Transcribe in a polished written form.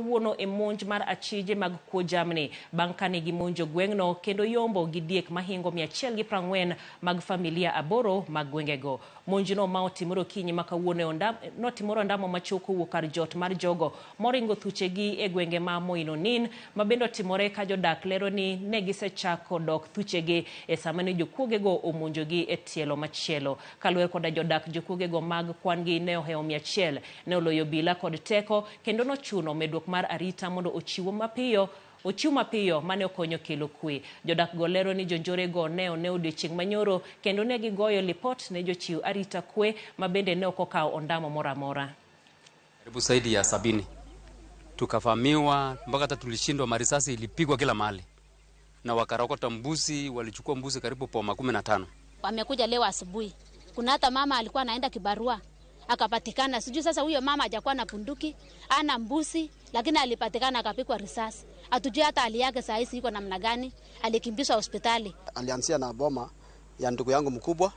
kawuono e monj mar achije mag kuo jamni bang' kane gimonjo gweng'no kendo yombo gi diek mahingo 140 mag familia aboro mag gwengego. Monjno ma otimore okinyi ma kawuono notimore ondamo machuok kowuok kar jot mar jogo moringo thuchegi e gwenge ma Moinonin ma bende otimore ka jodak lero ni ne gisechako dok thuchegi e sama ne jokuogego omonjogi e tielo machielo. Kaluwore koda jodak, jokuogego mag kwan gi ne ohewo 100 ne oloyo obila kod teko kendo nochuno medruok mar arita mondo ochiw mapiyo ochiw mapiyo mane okonyo kelo kwe. Jodak go lero ni jonjorego ne one odiochieng' manyoro kendo ne gigoyo lipot ne jochiw arita kwe ma bende ne ok okawo ondamo moro amora. Karibu zaidi ya 70 tukavamiwa mpaka hata tulishindwa, marisasi ilipigwa kila mahali na wakarokota mbuzi, walichukua mbuzi karibu boma 15. Wamekuja leo asubuhi. Kuna hata mama alikuwa anaenda kibarua akapatikana, sijui sasa huyo mama hajakuwa na bunduki ana mbuzi, lakini alipatikana akapigwa risasi. Hatujui hata hali yake saa hizi iko namna gani, alikimbizwa hospitali. Alianzia na boma ya ndugu yangu mkubwa.